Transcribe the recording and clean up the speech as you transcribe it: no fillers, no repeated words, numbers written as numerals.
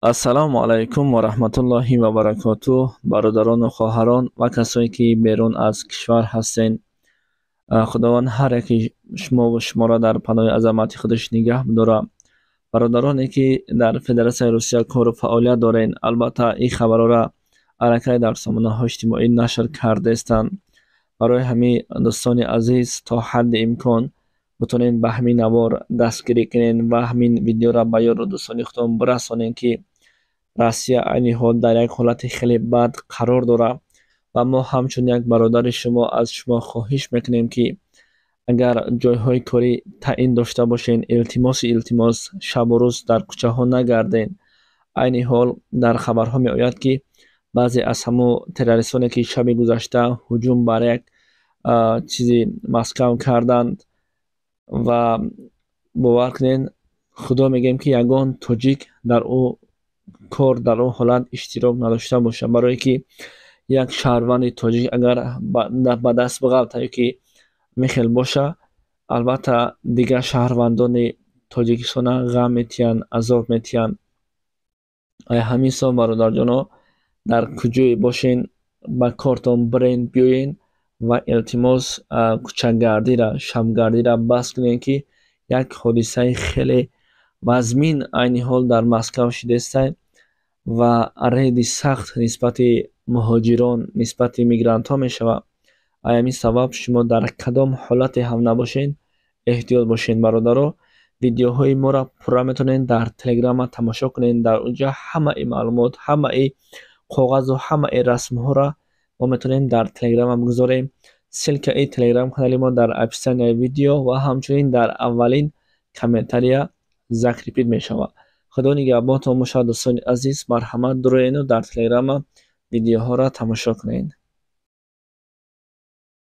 Ассалому алайкум ва раҳматуллоҳи ва баракотуҳ, бародарону хоҳарон ва касое, ки берун аз кишвар ҳастен. Худованд ҳар яки шумову шуморо дар паноҳи азамати худаш нигаҳ бидорад. Бародароне, ки дар Федератсияи Русия кору фаъолият дорен, албатта, ин хабарҳоро аллакай дар сомонаҳои иҷтимоӣ нашр кардаистанд. Барои ҳамин, дӯстони азиз, то ҳадди имкон битонед ба ҳамин навор дастгирӣ кунед ва ҳамин видеоро ба ёру дӯстони худтон бирасонед, ки Россия айни ҳол дар як ҳолати хеле бад қарор дорад. Ва мо ҳамчун як бародари шумо аз шумо хоҳиш мекунем, ки агар ҷойҳои корӣ таъин дошта бошед, илтимоси илтимос, шабу рӯз дар кӯчаҳо нагардед. Айни ҳол дар хабарҳо меояд, ки баъзе аз ҳамун террористоне, ки шаби гузашта ҳуҷум бар як чизи Москав карданд, ва бовар кунед, Худо мегӯем, ки ягон тоҷик дар ӯ кор, дар он ҳолат иштирок надошта бошад, барое ки як шаҳрванди тоҷик агар ба даст биғалтад ё ки мехел боша, албатта, дигар шаҳрвандони Тоҷикистона ғам метиҳанд, азоб метиҳанд. Ай ҳамин ҳисоб, бародарҷоно, дар куҷое бошен, ба кортон бирен, биёен ва илтимос, кӯчагардира, шабгардира бас кунед, ки як ҳодисаи хеле вазмин айни ҳол дар Москав шудааст ва рейди сахт нисбати муҳоҷирон, нисбати мигрантҳо мешавад. Ай ҳамин сабаб шумо дар кадом ҳолате ҳам набошед, эҳтиёт бошед, бародаро. Видеоҳои моро пурра метавонед дар Телеграма тамошо кунед. Дар онҷа ҳамаи маълумот, ҳамаи коғазу ҳамаи расмҳоро мо метавонем дар Телеграма бигузорем. Ссылкаи Телеграм канали мо дар описанияи видео ва ҳамчунин дар аввалин комментария закрепить мешавад. Худо нигаҳбонтон бошад, дӯстони азиз. Марҳамат, дуроену дар Телеграма видеоҳоро тамошо кунед.